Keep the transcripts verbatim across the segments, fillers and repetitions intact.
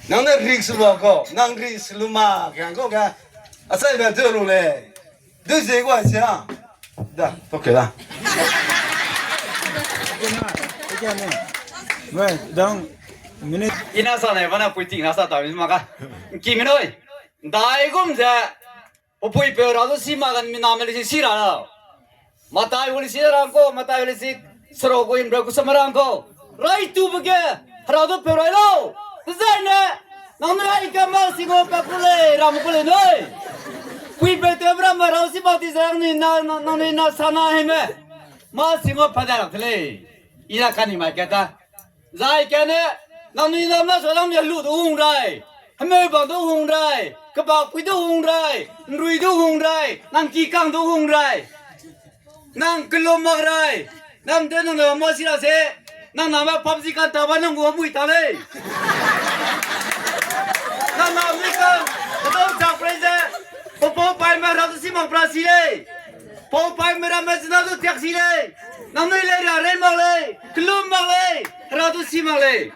Nang ne risk lu ko, nang risk lu ma, kang ko ga. Asai ba du lu le. Du ze ko sia. Da, okay da. Wei, dang, minute. Ina sa ne bana puiting na sa ta mi ma ka. Ki mi noi. Dai gum ze. Pe puipeu Hera du si ma gan mi name lesi si ra lau. Matai gu lesi rang ko, Matai gu lesi sero gu himreu gu sema rang ko. Rai tube ge, Hera du peu rai lau. Dezaine, nangnui ai ka ma singau pa ku lei, ram ku lei nui. Puipeu tew ram Hera si ma ti zang ni na, na, nangnui na sana heme. Ma singau pa da rak te lei. Ina kani mai ka ta. Zai kane, nangnui nam na sa nangnui lu du hung rai, hemeu bang du hung rai, kebak pui du hung rai, nrui du hung rai, nang ki kang du hung rai, nang kelum mak rai, nang de nang le ma si ra se, nang name PUBG kan ta ba nang gu mui ta lei. Nang na mi kang, kedau chak prei ze, pepau pai me ra du si mak pra si lei. Pau pai me ra me zina du tiak si lei. Nangnui lei ra rei mak lei, kelum mak lei, Hera du si mak lei.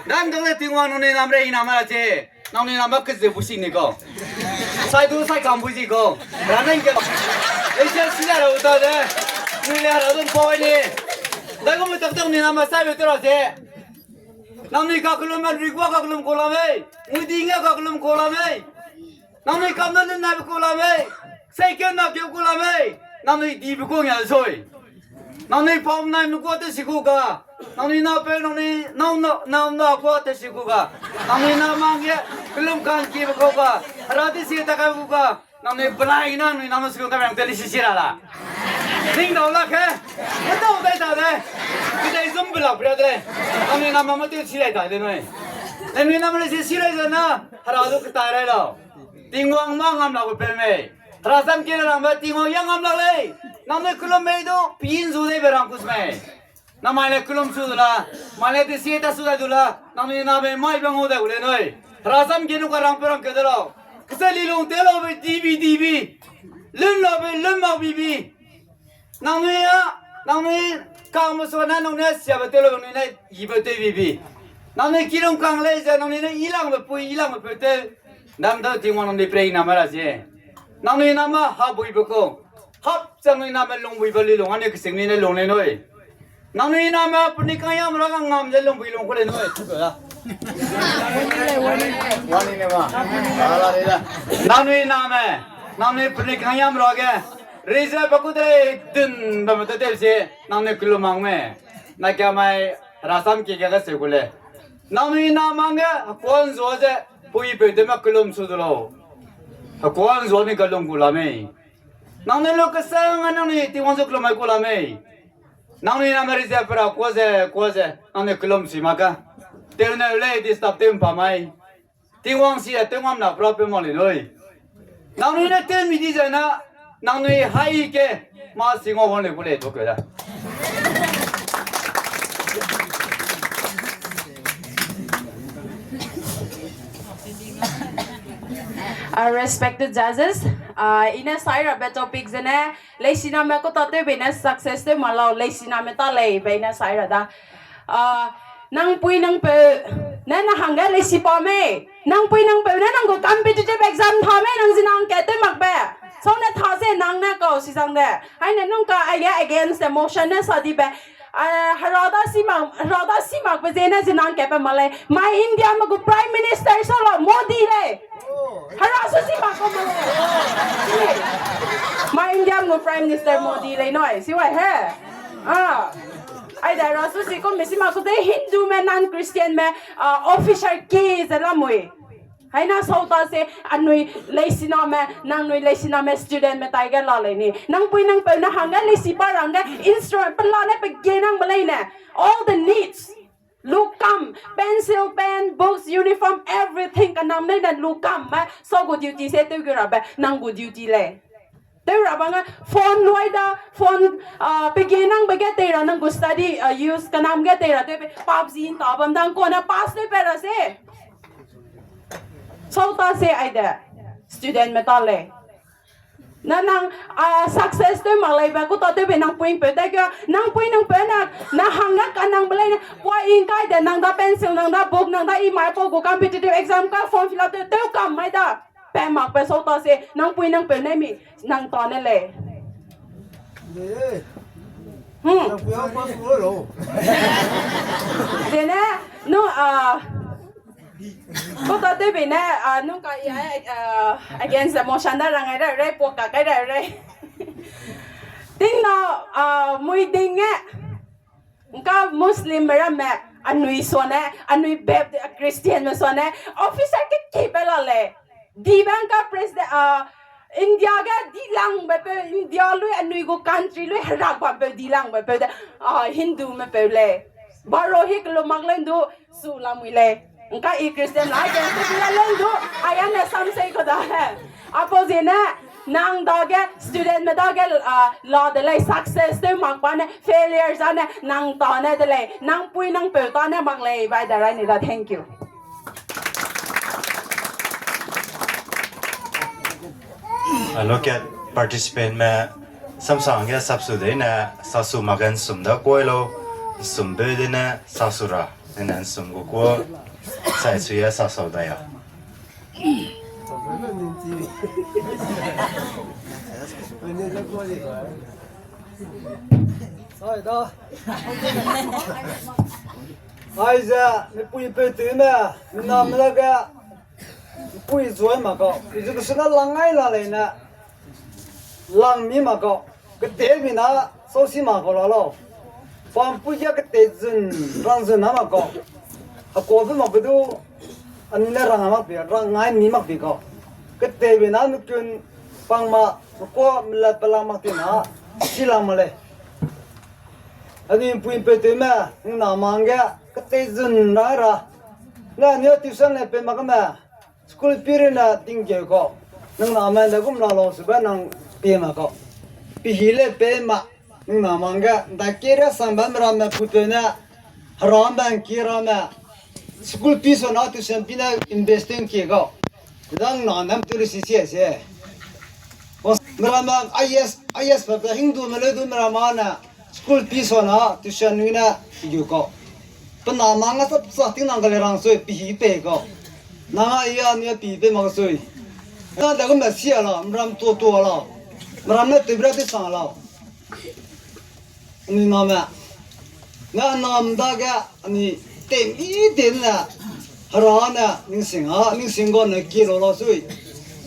Dan dau le Tingwang nangnui nam rei ina ma ra che. Nangnui nam ba kezeu bu si ni ko. Sai du sai kam bu si ko. Ra neng ke. Lei se si ra ra u ta de. Nui le Hera du pau ni. Dai gu me tak tak ni nam ma sai be te ra che. Nangnui ka kelum ma rui gua ka kelum ko la mei. Ngui di nge ka kelum ko la mei. Nangnui kam na nai be ko la mei. Sei ke na ke ko la mei. Nangnui di be ko nge soi. Nangnui pau nai me ko te si ku ga. Nangnui na pe nangnui nau na nau na ko te si ku ga. Nangnui na mang ye kelum kan ki be ko ga. Hera di si ta ka ku ga. Nangnui belai na nangnui na ma si ku ga rang te li si si ra la. Ning dau la ke. Ke dau dai ta de. Ke dai zum bela bra de. Nangnui na ma ma te si lai ta de noi. Nangnui na ma le si si lai za na. Hera du ke ta rai lau. Tingwang ma ngam la ku pe mei. Hera sam ke rang ba Tingwang ya ngam la lei. Nangnui kelum mei du pin zu de be rang kus mei. Na mai le kelum su du la, mai le te sie ta su da du la, nangnui na be mai be ngau da gu le noi. Hera sam ke nu ka rang pe rang ke de lau. Kese li lung te lau be di bi di bi. Lun lau be lun mak bi bi. Nangnui a, nangnui kang me so na nangnui a sia be te lau nangnui na yi be te bi bi. Nangnui kilung kang lei ze nangnui na ilang be pui ilang be pui te. Dam dau Tingwang nangnui prei na ma ra zie. Nangnui na ma ha bui be ko. Hap chang nui name lung bui ba li lung, ane kesing nui ne lung le nui. Nang nui name penui kang yam ra ga ngam ze lung bui lung ku le nui. Wani ne ma. Ala le da. Nang nui name, nang nui penui kang yam ra ge. Rize pa ku de dun ba me te te se, nang nui kelum mang me. Na kia mai rasam ki ga ga se ku le. Nang nui na mang ge, kuan zo ze, pui pe de ma kelum su du lo. Kuan zo ni ga lung ku la me. Nang nui lu kesang a nang nui Tingwang zu kelum mai ku la mei. Nang nui name rize pera kuâ ze, kuâ ze, nang nui kelum si mak ka. Tew ne lei disturb tew mpa mai. Tingwang si a tew ngam na pera pe ma le loi. Nang nui ne tew mi di ze na, nang nui hai ke, ma si ngau wang le ku le tu ke da. Uh, respected judges, uh, i ne sai rabe topic zene, leisiname ku ta tew bei ne success tew ma lau, leisiname ta lei bei ne sai ra da. Uh, nang pui nang peu ne na hangge leisi pa mei, nang pui nang peu ne nang gu competitive exam tha mei, nang zinang kat tew mak be. Sau ne tha ze nang ne kau si zang de. Hai ne nung ka aige against the motion ne sa di be. Ah, hera da si mak, hera da si mak pe zene zinang kat pe ma lei. Mai India me gu Prime Minister sa la Modi lei. Hera su si mak ko ma lei. Mai India me gu Prime Minister Modi lei noi, si wai he. Ah. Ai da hera su si ko me si mak ko de Hindu me, non-Christian me, ah, officer ki ze la mui. Hai na sau ta se anui leisiname, nang nui leisiname student me tai ge la lei ni. Nang pui nang peu na hangge leisi pa rangge instrument pe la ne pe ge nang be lei ne. All the needs. Lukam, pencil, pen, books, uniform, everything ka nang ne ne lukam me. Sau gu duty se tew gu rabe, nang gu duty lei. Tew ra bang a phone luai da, phone, ah, pe ge nang be ge tei ra nang gu study, ah, use ka nang ge tei ra tew pe PUBG nta bam dang ko na pass tew pe ra se. Sau ta se ai de, student me ta lei. Na nang, ah, success tew mak leibe, ku ta tewbe nang pui nang peu dai ge, nang pui nang peu na, na hang na ka nang be lei ne, pua ingkai de, nang da pencil, nang da book, nang da i mai pau gu competitive exam ka form fill up tew, tew kam mai da. Pe mak pe sau ta se, nang pui nang peu ne mi, nang ta ne lei. Hmm. Zene, nu, ah, Kota tewbe ne, ah, nung ka i, ah, against the motion da rang ai ra rei, pua ka kai ra rei. Ting na, ah, mui ding e, ngka Muslim me ramme, anui suane, anui Bap-, Christian me suane, officer ke ki pe la lei. Di bang ka president, ah, India ge di lang be pe, India lui, anui gu country lui, herak bam pe di lang be pe de, ah, Hindu me pe lei. Baro hi kelo mak lei ndu, su lamui lei. Ngka i Christian la, ke su la lei ndu, aya ne sam sei ko da he. Apo zene, nang dage, student me dage, ah, la de lei, success tew mak ba ne, failure za ne, nang ta ne de lei, nang pui nang peu ta ne mak lei, bai da rai ni da, thank you. Alokat participant me samsang ge sapsu de ne sasu mak ge nsum da kuai lo, nsum beu de ne sasu ra, ne ne nsum gu kuo, sai su ye sasau da ya. Sai da. Aize, mipui peu teu me, mina me lage, mipui zoi mak kau, education na lang ngai la lei ne, lang mi mak kau, kete mina, sau si mak kau la lau. Pampui ge kete zun, rang zun na mak kau. Hako pe mak pe du, anui ne rang mak pe, rang ngai mi mak pe kau. Kete mina nukun, pang ma, mekua, melat pe lang mak te na, si lang ma lei. Anui pui peu teu me, nang na mang ge, kete zun ra ra. Na anui tuition le pe mak me, school pi ru na ting keu kau. Nang na me le gum la lau su be nang pe mak kau. Pi hi le pe ma, nang na mang ge, da ke ra sang be me ramme pui peu ne, hera me ki ramme. School pi so na tuition pi ne investing ki kau. Dang na nam tu le si si se. Meramme I A S, I A S pe pe Hindu me leu du meramme ne school pi so na tuition nui ne yu kau. Pe na ma nga sap sa ting nang kale rang sui pi hi pe kau. Na nga i a ni a pi pe mak sui. Na da gu me si a la, meram tuo tuo la. Meram ne tebra te sang la. Anui na me. Na nam dage anui temi temi ne. Hera ne ningsing a, ningsing ga ne ki lo la sui.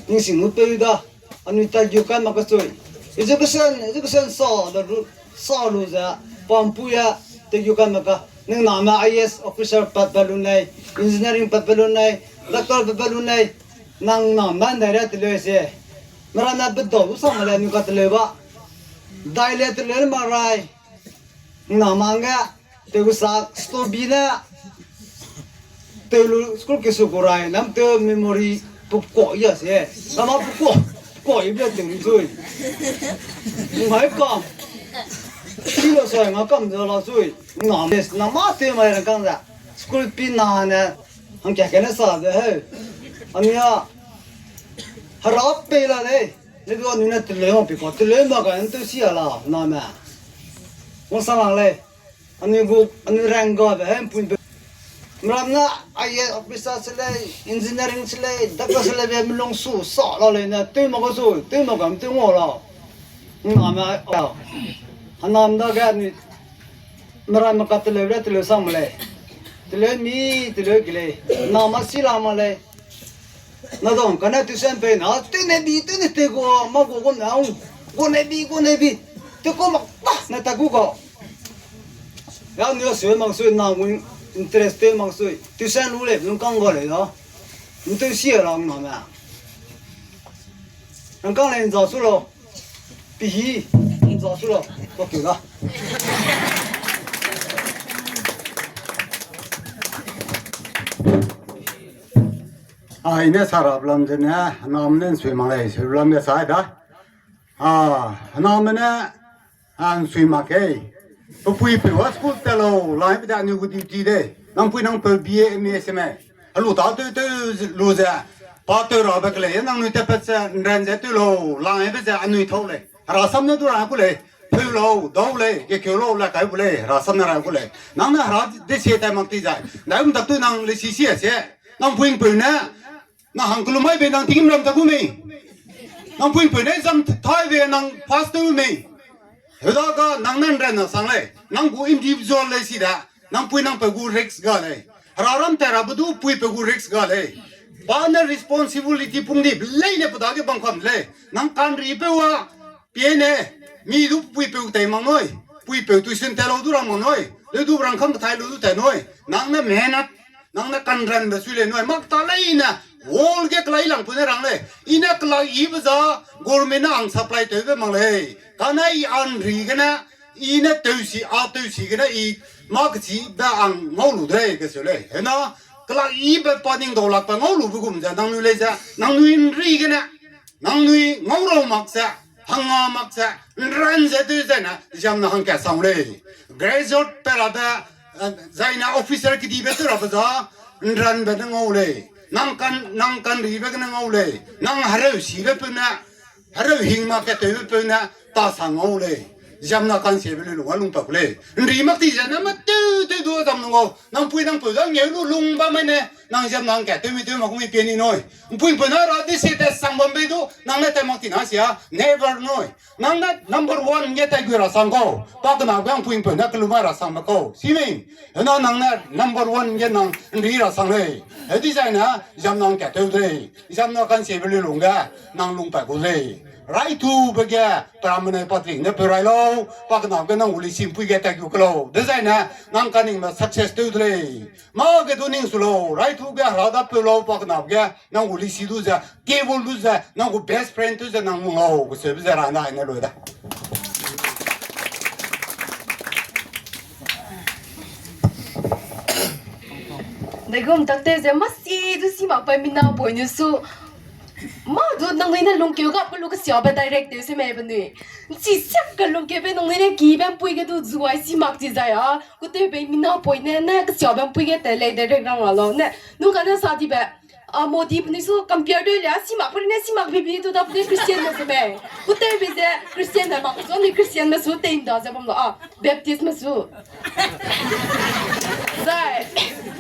Ningsing nu peu da. Anui ta yu kai mak ka sui. Education, education sa da lu, sa lu ze. Pampui a, ta yu kai mak ka. Ning na me I A S officer pat pe lu nei, engineering pat pe lu nei, doctor pat pe lu nei. Nang na me nda re te leu se. Mera na pe dau sa ma le nu ka te leu ba. Dai le te leu ma rai. Na mang ge, te gu sa stobi ne, te lu school ke su ku rai, nam te memory pu ko ya se. Nama pu ko, ko i ble te lu zui. Ngai kam. Ki lo sai nga kam za la zui. Na mes, nama te mai ran kang za. School pi na ne, hang kya kya ne sa de he. Ania, harap pe la le. Ne du anui ne teleu mak pi ko, teleu mak ka ne teu si a la, na me. Wang sa lang lei. Anui gu, anui rang ga be, hem pun be. Mram na, I A S officer se lei, engineering se lei, doctor se lei be, melung su, sa la lei ne, teu mak ka su, teu mak ka, teu ngau la. Na me, a. Hanam dage anui, mram me ka teleu le, teleu sang me lei. Teleu mi, teleu ki lei. Na ma si la ma lei. Na dong, kane tuition pei na, tene bi, tene te gu, ma gu gu na, gu ne bi, gu ne bi. Te ko mak, ah, na ta gu ko. Ya, ni sui mak sui, na gu interest te mak sui. Tuition lu le, lung kang ga le da. Ntu si ra na me. Nang kang le nza su lo. Pi hi, nza su lo. Ko ki la. A, i ne sa rap lam ze ne, hanam ne nsui mak lei, sui lam ne sa da. A, hanam ne, a, nsui mak kei. Pe pui peu a school te lo, lai pe da ni gu duty de. Nang pui nang peu B A, M A se me. A lu ta teu teu lu ze. Pa teu rabe kelei, nangnui tatpat ze, nran ze teu lau, lang ebe ze, anui tau lei. Hera sam ne du ra ku lei, peu lau, dau lei, ge keu lau, la kai bu lei, hera sam ne ra ku lei. Nang ne hera de sie tai mak ti zai. Ndai um tak tu nang le si si a se. Nang puing peu ne, nang hang kelum mai be nang tingim ram ta gu mei. Nang puing peu ne zam thai be nang pass teu mei. Heda ga nang nan ran na sang lei, nang gu individual lei si da, nang pui nang pe gu risk ga lei. Hera ram ta ra bu du pui pe gu risk ga lei. Pa ne responsibility pung di, lei ne pe dage bam kam lei. Nang kan ri pe wa, pie ne, mi du pui pe gu tai mang noi, pui pe tuition ta lau du rang mang noi, le du rang kam thai lu du tai noi. Nang ne mehnat, nang ne kan ran be sui lei noi, mak ta lei ne, world ge kelai lang pu ne rang lei. I ne kelak i be za, government ne ang supply teu be mak lei. Kane i an ri gene, i ne teu si, a teu si gene i, mak chi be ang ngau lu de lei, ke seu lei. Hena, kelak i be pa ning dau lak pe ngau lu be gum ze, nangnui lei ze, nangnui nri gene, nangnui ngau rau mak ze, hanga mak ze, nran ze teu ze ne, ziam na hangka sang lei. Graduate pe ra de, eh, zai ne officer kedi be teu ra be za, nran be ne ngau lei. Nang kan, nang kan ri be gene ngau lei. Nang hereu si be peu ne, hereu hing mak ke teu be peu ne, ta sang ngau lei. Ziam na kan sie be lu lung a lung pak lei. Nri mak ti ze ne ma teu teu du zam ngau. Nang pui nang peu da ngeu lu lung ba mai ne, nang ziam nang ke teu mi teu mak mi pie ni noi. Npui npeu na ra di se te sang bam bei du, nang ne te mak ti na sia, never noi. Nang ne number one nge te gu ra sang kau, pa kena be npui npeu ne kelum ra sang me kau. Si mei, hena nang ne number one nge nang nri ra sang lei. He di zai ne, ziam nang ke teu de lei. Ziam na kan sie be lu lung ge, nang lung pa gu lei. Rai tu be ge, pra mene Patrick ne peu rai lau, pa kena ge nang uli simpui ge te gu ke lau. De zai ne, nang ka ning me success teu de lei. Ma ge du ning su lau, rai tu ge hera da peu lau, pa kena ge, nang gu lisi du ze, table du ze, nang gu best friend du ze, nang mung lau, gu se be ze ra na ne lu da. Degum takte ze, masi du si mak pe mina poi nu su. Ma du nangnui ne lungkeu gap ke lu kesiabe direct tew se mei benui. Nchi siak ke lungkeu be nangnui ne ki be mpui ge du zuai si mak chi zai a. Kutewbe mina poi ne, ne kesiabe mpui ge te lei direct rang a lau ne. Nung kane sa dibe. A Modi penui su compare dui le, a si mak peri ne, si mak bibi tu da peri Christian me se mei. Kutewbe ze Christian me mak zo ni Christian me su tein da ze bam lo a. Baptist me su. Zai,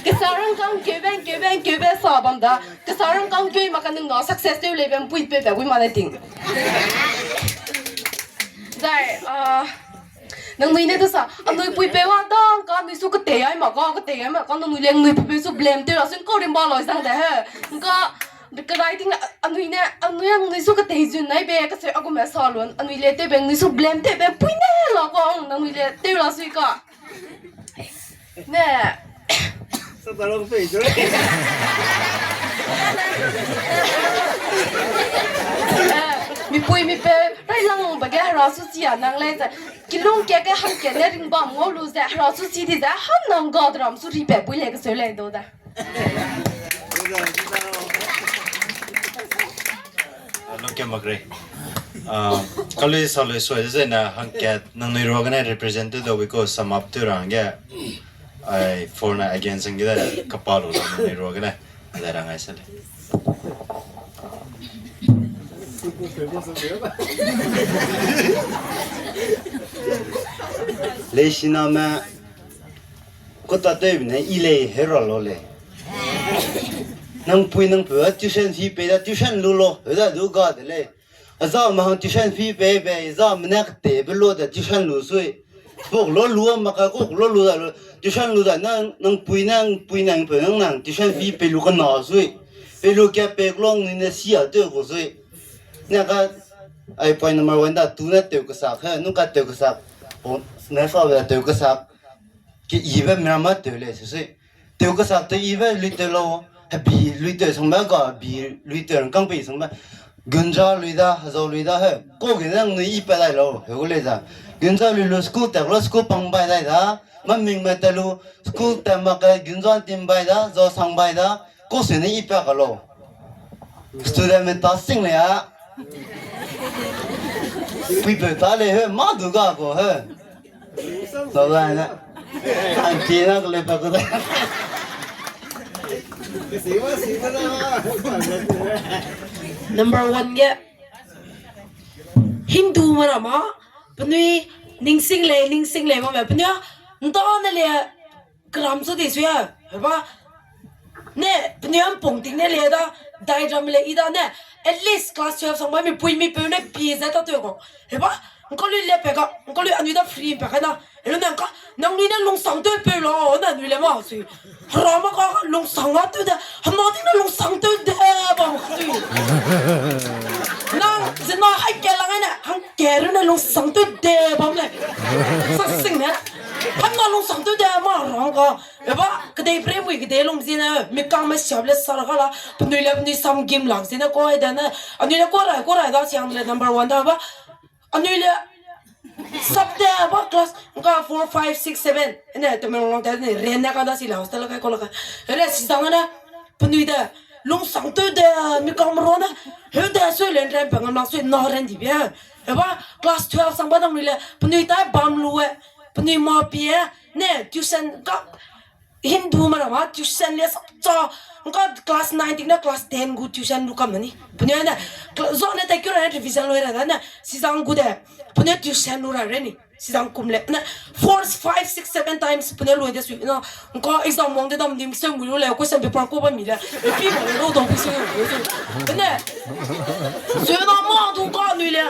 kesa rangkâng keube, keube, keube sa bam da. Kesa rangkâng keu mak kanung na success tew lei be mpui pe be bui ma le ting. Zai, ah, nangnui ne du sa, anui pui pe wa dang ka, anui su ketei ai mak ka, ketei ai mak ka, nangnui le anui pui pe su blame tew ra su, nkau rimba loi sang de he. Nka, kerai ting, anui ne, anui, anui su ketei zun nai be, kase agume sa lun, anui le tew be, anui su blame tew be, pui ne la ka, nangnui le tew ra sui ka. Ne. Sa ta lang pei zoi. Eh, mipui mipeu, rai lang ba ge hera su chi a nang lei ze. Kilung ke ge hangke ne ringbam ngau lu ze, hera su chi di ze, han nang ga dram su ri pe pui le keseu lei do da. Ah, lungke mak rei. Ah, kalui salui sui zene hangkat nangnui ruagene represent tew da wiko sum up tew ra hangge. Ai, for na against hangge da kapa lu nangnui ruagene. Zai ra ngai se lei. Leisiname, kota tewbe ne i lei hera lo lei. Nang pui nang peu a tuition fee pei da tuition lu lo, heu da du ga de lei. A zame hang tuition fee pei pei, zame ne ketebe lu da tuition lu sui. Kok lo lu, ma ka kok lo lu da lu, tuition lu da nang, nang pui nang, pui nang peu nang nang tuition fee pei lu kena sui. Pei lu ka pei klo nui ne si a tew ku sui. Ne ka, ai point number one da, tu ne tew kesak he, nu ka tew kesak. Ne sa da tew kesak. Ke ibe miramme tew lei sesui. Tew kesak tew ibe lui tew lau, hebi lui tew sangbe ga, hebi lui tew rangkâng pei sangbe. Gunja lui da, hezau lui da he. Kau ge nangnui i pat dai lau, heu gu lei za. Gunja lui lu school tat lu school pang bai dai da. Mamingme tat lu school tat mak ge gunja tim bai da, zau sang bai da. Kau se ne i pat ka lau. Studentme ta sing lei a. Puipeu ta lei he, mâ du ga kau he. Zau dai ne. Aunty na kelei pa ku da. Number one ge, Hindu me ra ma, penui ningsing lei, ningsing lei bam me, penui a, nda ne le, keram su di sui a, heba, ne, penui a mpung ting ne le da, diagram le i da ne, at least class twelve sang ba mi pui mi peu ne pi ze ta teu ko. Heba, ngka lui le pe ka, ngka lui anui da free pe ka na. Helu ne ngka, nangnui ne lungsang teu peu la, na nui le ma sui. Hera ma ka lungsang a teu de, hema ting ne lungsang teu de, bam sui. Nang, zena hai ke lang ne, hang ke ru ne lungsang teu de, bam le. Sa sing ne. Hema lungsang teu de, ma rang ka. Eba, kedei pre mui kedei lung zine, mi kang me siap le sar ka la, penui le penui sam gim lak zine ko ai de ne. Anui le ko rai, ko rai da siang le number one da ba. Anui le sap de ba class, ngka four, five, six, seven. Ene, temen long te ne, ren ne ka da si la, hostel kai ko la kai. Ele, si zang ne, penui de, lungsang teu de, mi kang me ro ne, heu de, sui len ren, pe ngam lak sui, na ren di bia. Eba, class twelve sang ba dang nui le, penui tai bam lu e, penui ma pie, ne, tuition ka, Hindu me ra ma, tuition le sa cha, ngka class nine ting ne class ten gu tuition lu kam ni. Penui ne, kla-, zo ne te kira revision loi ra da ne, si zang gu de, penui tuition lu ra re ni, si zang kum le, ne, four, five, six, seven times penui lu de sui, na, ngka exam wang de dam dim se mu lu le, question paper ko ba mi le, pi mo le ro dong pi se lu de sui. Ne, sui na ma du ka nui le,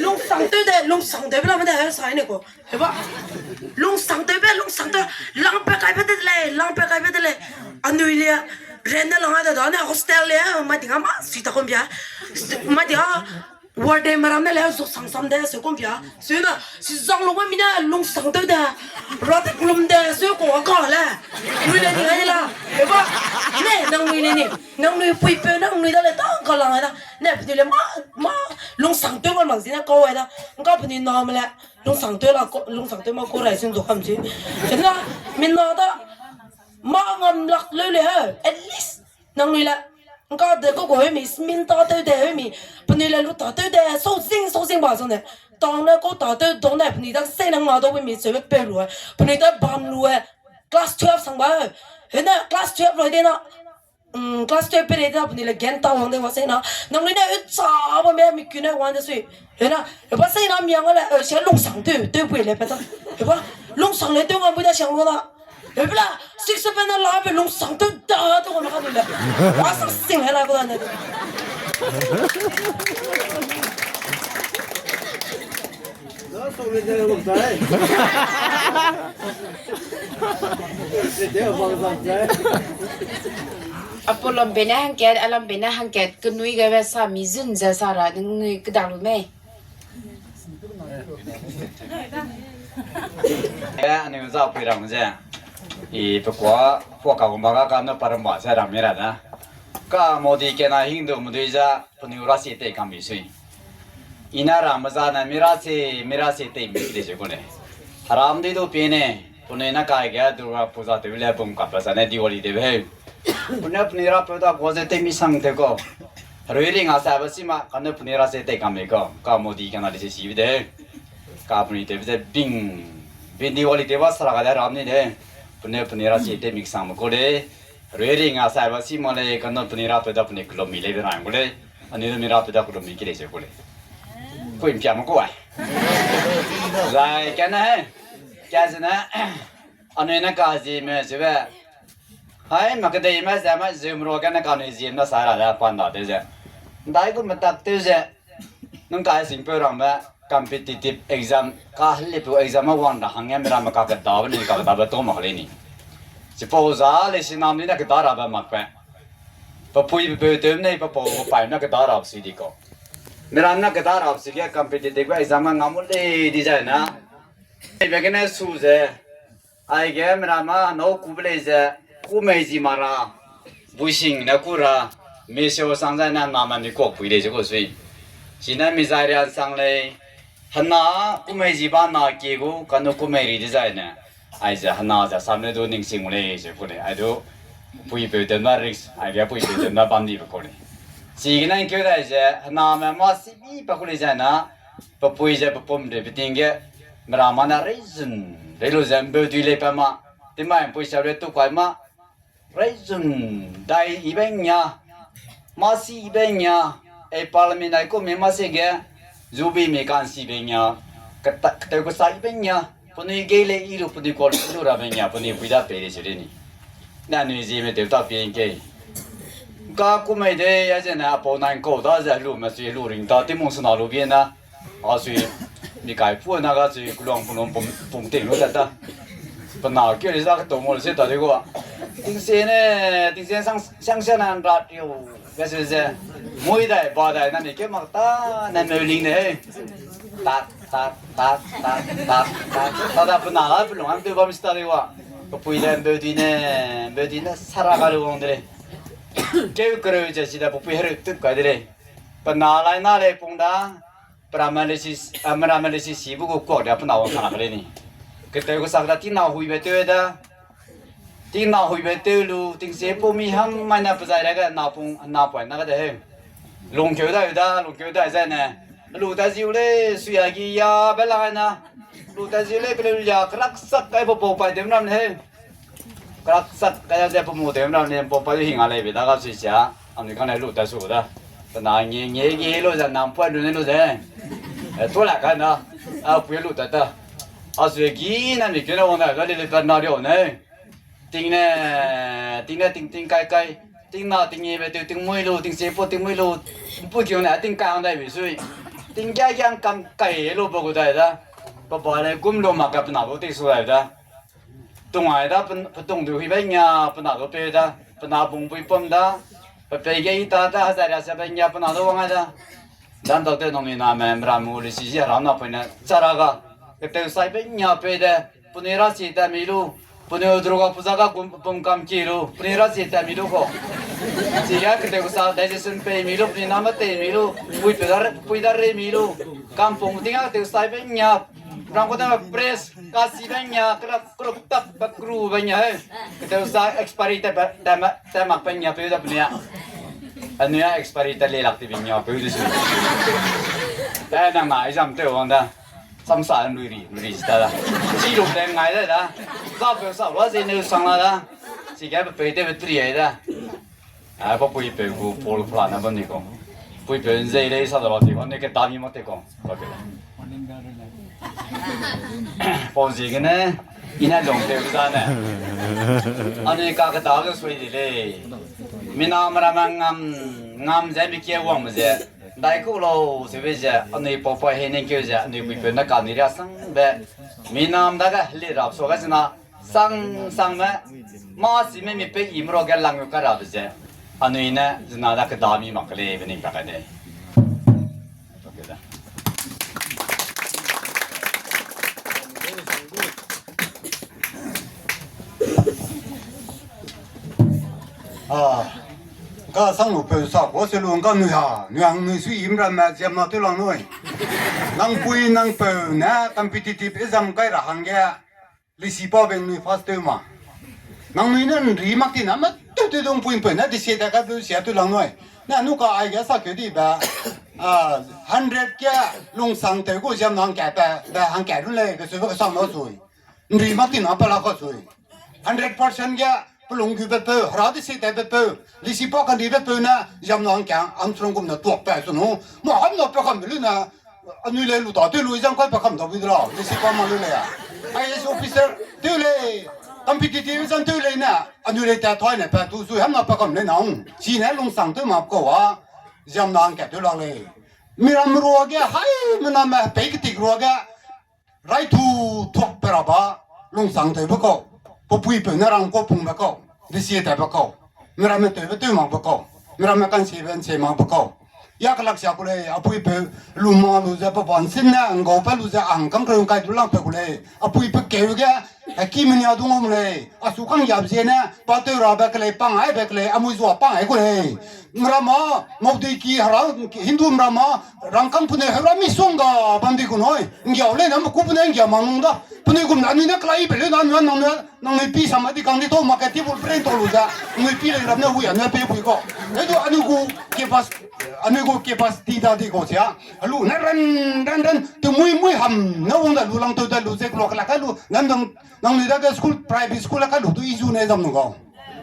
lungsang teu de, lungsang de bla me de, sa ne ko. Heba, lungsang teu be, lungsang teu, lang pe kai be de lei, lang pe kai be de lei. Anui le, ren ne lang a de da ne, hostel le, ma ting a ma, si ta kom bia. Ma ting a, warden me ram ne le, zo sang sam de, se kom bia. Se na, si zang lu ma mi ne, lungsang teu de, ra te kulum de, se ko a ka le. Nui le ni ai la. Heba, ne, nang nui le ni, nang nui pui pe, nang nui da le, ta ka lang a da. Ne, penui le ma, ma, lungsang teu ma lang si ne, ko ai da. Ngka penui na me le. Lungsang teu la ko, lungsang teu ma ko rai sun zo kam si. Kena, mina da, ma ngam lak leu le he, at least, nang nui le, ngka de ko ko he mi, smin ta teu de he mi, penui le lu ta teu de, so zing, so zing ba zo ne. Tang ne ko ta teu, dong ne, penui da se nang ma do mi, se pe lu he, penui da bam lu he, class twelve sang ba he. He ne, class twelve loi de na, Mm, class twelve pere da penui le gen ta wang de wa se na. Nang lui ne u cha ba me mi ku ne wang de sui. He na, he ba se na mi ang le, eh, se lungsang teu, teu pui le pe ta. He ba, lungsang le teu ngam pui da siang lo da. He bla, six seven na la pe lungsang teu da, teu ngam ka le. Wa sa sing he la ko da ne. Apo lambe ne hangkat, alambe ne hangkat, kenui gabe sa mi zun ze sa ra, nui kedang lu mei. Eh, anui za pui rang ze. I pe kua, kua ka gumba ka ka no paramba ze rang mi ra da. Ka Modi kena Hindu medui za, penui ra si tei kam bi sui. I na ram za na mi ra si, mi ra si tei mi de ze ku ne. Haram di du pi ne, penui na kai ge Durga Puja te le bum ka pa za ne Diwali te be. Penui penui ra pe da ko ze tei mi sang te ko. Rui ring a sa ba si ma, ka ne penui ra si tei kam mi ko. Ka Modi kena de si si de. Ka penui te be ze bing, bing Diwali te ba sara ka de ram ni de. Penui penui ra si tei mi sang me ko de. Rui ring a sa ba si ma le, ka ne penui ra pe da penui kilomi le be rang ko le. Anui ne mi ra pe da ku lu mi ki lei se ku lei. Kui mpia me ku ai. Zai kena he. Kena ze na. Anui ne ka zi me ze be. Hai, ma kedei me ze me ze mro kena ka nui zi me sa ra da pan da de ze. Ndai ku me tak teu ze. Nung ka sing pe rang me competitive exam ka heli pu exam a wang da hang em ra me ka keda be ni ka keda be to ma le ni. Chipa za le si nam ni na keda ra be mak pe. Pe pui pe peu tew nei, pe pau pe pai na keda rap si di ko. Mira na keda rap si ge competitive exam a ngam le di zai na. Ei be gene su ze. Ai ge mira ma nau ku be lei ze. Ku mei zi ma ra. Bui sing na ku ra. Mi se o sang zai na na ma mi kok pui lei ze ko sui. Si na mi zai rian sang lei. Hena ku mei zi ba na ki gu kanu ku mei ri di zai ne. Aize hena ze sam ne du ning sing u lei ze ku lei. Ai du pui peu tew na risk, ai ge pui peu tew na bam di be ku lei. Chigene ngkeu dai ze hena me ma si bi pa ku lei zai na, pe pui ze pe pum de pe ting ge, mera ma na reizun, rei lu ze mbeu dui lei pa ma, ti mai pui sa le tu kai ma, Raizun dai ibe nia, masi ibe nia, e parliament ai ku me masi ge, zubi me kansi be nia, kata-, kateu kasa ibe nia, penui gei le i lu, penui kol lu ra be nia, penui pui da pei de se de ni. Na nui zi me teu ta pie ngke. Ka ku mei de, ya ze na apau nang kau da ze lu, ma sui lu ring ta, ti mung sena lu bie na. A sui, mi kai pu na ga sui, kulong pulong pung, pung ting lu da ta. Pe na keu le za ka tong mo le se ta de gua. Ting se ne, ting se sang, sang se na ra tiu. Ga se ze. Mui dai, ba dai, na ni ke mak ta, na meu ling ne he. Tak, tak, tak, tak, tak, tak. Ta da pe na la, pe lung am te ba mi sta de gua. Pe pui le, beu di ne, beu di ne, sara ga lu wang de le. Keu kereu ze si da, pe pui hereu tup kai de le. Pe na lai na le pung da. Peramalisi, a, meramalisi si bu gu kuak da pe na wang sana kale ni. Keteu kesak da tina huibe teu da. Tina huibe teu lu, tingse pu mi ham mai na pezai ra ga na pung, na poi na ga de he. Lungkeu da da, lungkeu da zai ne. Lu ta ziu le, suya gi ya be la na. Lu ta ziu le, kele ya, kerak sak kai bo bo pai dem ram ne he. Kerak sak kai ze pe mu dem ram ne, bo pai hing a lei be da ga sui sia. Ani kan lu ta su da. Pe na nge, nge, nge lu ze, nam poi lu ne lu ze. E, tu la kai na. A, pui lu ta ta. A sui gi na mi ke na wang da, ga le le ta na rio ne. Ting ne, ting ne, ting, ting kai kai. Ting na, ting nge be teu, ting mui lu, ting se po, ting mui lu. Mpu kiu ne, ting kai hang dai be sui. Ting gia gia kam kai lu bo gu dai da. Ba ba le gum lu ma ka pe na lu te su dai da. Tung ai da, pe, pe tung du hui be nia, pe na lu pe da. Pe na bung bui pom da. Pe pe ge i ta da, hazai ra se be nia, pe na lu wang ai da. Dan dau te nong ni na me, mra mu le si ji ra na poi ne, chara ga. Keteu sai be nia pe de. Penui ra si ta mi lu, penui droga puza ga gum, bum kam ki lu, penui ra si ta mi lu ko. Si ga keteu sa digestion pe mi lu, penui na ma te mi lu, pui pe da re, pui da re mi lu. Kampung ting a keteu sai be nia, rang ko da press, ka si be nia, kra krup tap ba kru be nia he. Keteu sa expiry te ba, te ma, te mak be nia pe da penui a. Anui a expiry te le lak te be nia pe de su. Te nang na exam te wang da. Samsa nui ri, nui ri sta da. Chi lu te ngai da da. Za pe sa wa ze ne sang la da. Chi ga pe pe te pe tri ai da. A, pa pui pe gu pol pla na ba ni ko. Pui pe nze le sa da ba ti ko, ne ke da mi ma te ko. Ba ke. Pon zi ke ne, i na long te da ne. Ani ka ke da ke sui di le. Mina mara ma ngam, ngam ze mi ke wang me ze. Dai ku lau, sebe ze, anui pau pai he ning keu ze, anui pui pe na ka ni ria sang be. Mi nam da ga heli rap so ga zina, sang, sang me, ma si me mi pe i mro ga lang ka ra be ze. Anui ne, zina da ke da mi mak le be ning ka ka de. A, ka sang lu peu sa ko se lu ngka nui ha, nui hang nui sui im ram me ziam na tew lang nui. Nang pui nang peu ne competitive exam kai ra hangge, lisi pa beng nui first tew ma. Nang nui ne nri mak ti na ma tew tew dung pui peu ne di se da ka peu sia tew lang nui. Na nu ka ai ge sa keu di ba, a, hundred ke lungsang tew gu ziam na hangka pe, ba hangka run lei, ke sui ba ke sang na sui. Nri mak ti na pa la ka sui. Hundred percent ge pelung gu be peu, hera de se tai be peu, lisi pa kan di be peu ne, ziam na hangka, Armstrong gum na tuak pa su nu, ma ham na pe kam be lu na, anui le lu ta tew lu, zang kai pe kam da bi de la, lisi pa ma lu le ya. I A S officer tew le, competitive zang tew le na, anui le ta thai ne pe tu su, ham na pe kam le na hung, si ne lungsang tew ma kau a, ziam na hangka tew la le. Miram ruage, hai, mena me, pei ketik ruage, rai tu thuak pe ra ba, lungsang tew be kau, pe pui peu ne rang ko pung be kau, di se tai be kau, miramme tew be tew mak be kau, miramme kan se be se mak be kau. Ya kelak sia ku lei, a pui peu lu ma lu ze pe ban sin ne, ngau pe lu ze ang kang kerung kai du lang pe ku lei, a pui pe keu ge, a ki menia du ngau lei, a su kang yap ze ne, pa tew ra be ke lei, pang ai be ke lei, a mui zua pang ai ku lei. Ngrama, Maudei ki hera, Hindu ngrama, rangkang pune hera mi song ga bam di ku nui. Ngiau le na mku pune ngiau ma nung da. Pune gum na ni na klai pe le na nua nang nua, nang nui pi sama di kang di to, ma ka ti bul brain to lu da. Nui pi le ram na wi a nua pe bui ko. He du anu gu kepas, anu gu kepas ti da di ko sia. Alu na ran, ran, ran, tu mui, mui ham, na wang da lu lang tu da lu zek lo kala ka lu, nan dang, nang nui da ke school, private school ka lu tu izu ne zam nu ga.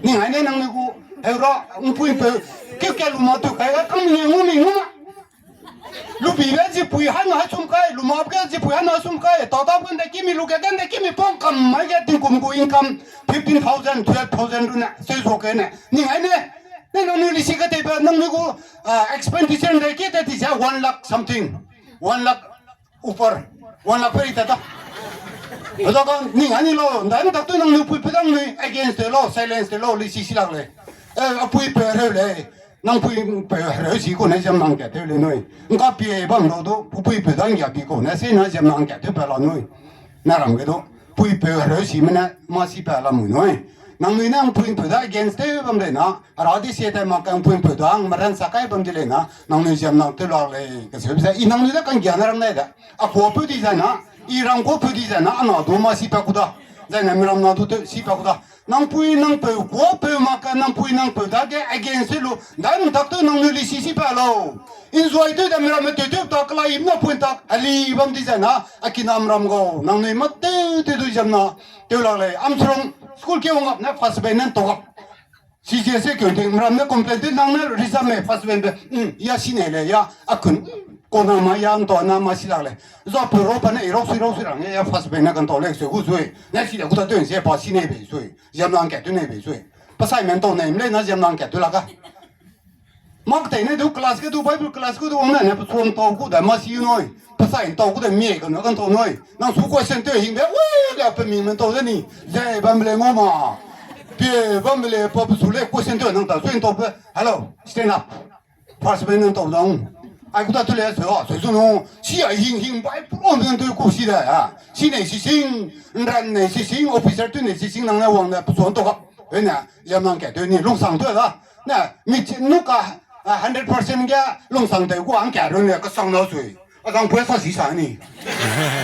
Ning ai ne nangnui gu, heu ra, mpui mpeu, keu ke lu ma tu kai, kam ne ngu mi ngu ma. Lubibe zipui hana sum kai, lumabe ge zipui hana sum kai, tata gu nde kimi lu ge, nde kimi pau kam mai ge tingkum gu income fifteen thousand, twelve thousand ru ne, seu zo ke ne. Ning ai ne, ne nangnui lisi ke tebe, nangnui gu, ah, expenditure nde ki te ti ze one lakh something, one lakh upar, one lakh peri ta ta. Ada ka ning ani lo, ndan tak tu nangnui pui pe dang nui against te lo, silence te lo, lisi si lak lei. Eh, apui pe reu lei. Nang pui pe reu si ko ne ziam nang kat te le nui. Nka pie bam lo du, pui pe dang ya pi ko ne se na ziam nang kat te pe la nui. Na ram ge du, pui pe reu si mene ma si pe la mu nui. Nangnui ne nang pui pe da against te bam lei na, Hera di sie te mak kang pui pe da ang meran sa kai bam di lei na, nangnui ziam nang te lak lei, ka se be ze, i nangnui da kang gia na ram lei da. A ko pe di zai na, i ram ko pe di zai na, ana du ma si pe ku da. Zai na mi ram na du te si pe ku da. Nang pui nang peu ko peu mak ka nang pui nang peu da ge against lu, dan tak tu nangnui lisi si pe lo. Enjoy tu da mi ram me tu tu ta kala im na pui tak, ali bam di zai na, a kinam ram gau, nangnui ma te te du ziam na, te lak lei, Armstrong, school ke wang ap na first bench nan to ap. Si zie se keu ting, mram ne complain te nang ne result me first bench be, mm, ya si ne le, ya, a kun, ko na ma ya, nto na ma si lak le. Za pe ro pa ne, i rok sui, rok sui rang, ya first bench ne kan to le, se gu sui. Ne si le gu ta tun se pa si ne be sui. Ziam lang ke tu ne be sui. Pa sai men to ne, mle na ziam lang ke tu lak a. Mak tei ne du class ke du, Bible class ke du, wang ne, ne pe suang tau gu da ma si nui. Pa sai tau gu da mie kan, kan tau nui. Nang su question te hing be, we, le pe ming men tau de ni. Ze bam le ngo ma. Pie bam le pa pe su le question te nang ta, sui tau pe. Hello, stand up. First bench nang tau dang. Ai ku ta tu le se, se su no. Si ai hing hing bai pro men tu ku si da ya. Si ne si sing, ran ne si sing, officer tu ne si sing nang ne wang ne pe suang tau ka. He ne, ziam lang ke tu ni, lungsang tu da. Na, mi chi, nu ka, ah, hundred percent ge lungsang tew gu ang ka run le ka sang na sui. A zang pui sa si sa ni.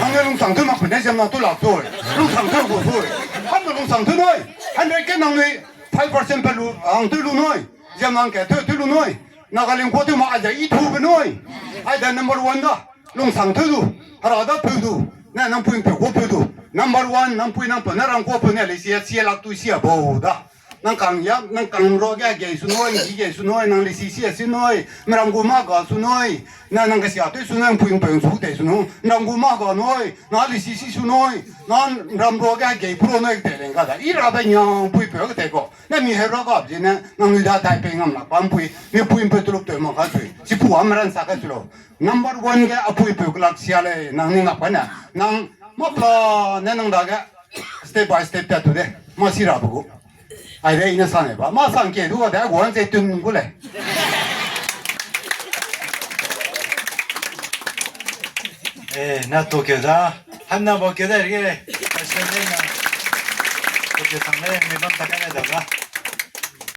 Ang ne lungsang tew mak pene ziam na tu lak sui. Lungsang tew gu sui. Ham ne lungsang tew nui. Hundred ke nang nui five percent pe lu, ang tew lu nui. Ziam lang ke tew, tew lu nui. Na ka ling ko tew ma a ze i tu be nui. Ai da number one da. Lungsang tew du. Hera da peu du. Na nang pui peu ko peu du. Number one, nang pui nang peu, na rang ko peu ne le sia, sia lak tu sia bau da. Nang kang ya, nang kang ro ge gei su nui, ngi gei su nui, nang lisi si si nui, meram gu ma ga su nui, na nang kesia te su nui, mpui mpeu su te su nui, meram gu ma ga nui, na lisi si su nui, na meram ro ge gei pro nui te leng ga da. I ra be nyang pui peu ke te ko. Na mi he ro ga bi ne, nang nui da tai pe ngam la pa mpui, mi pui mpeu tu lup te ma ga sui. Si pu a meran sa ka su lo. Number one ge apui peu kelak sia lei, nang ni ngap ka na. Nang ma pla ne nang da ge. Step by step tat tu de. Ma si ra bu gu. Ai de ina sa ne ba. Ma sang ke du de guan ze tun gu le. Eh, na to ke da. Han na ba ke da ge. Asen de na. To ke sang le ne bam ta ka da ba.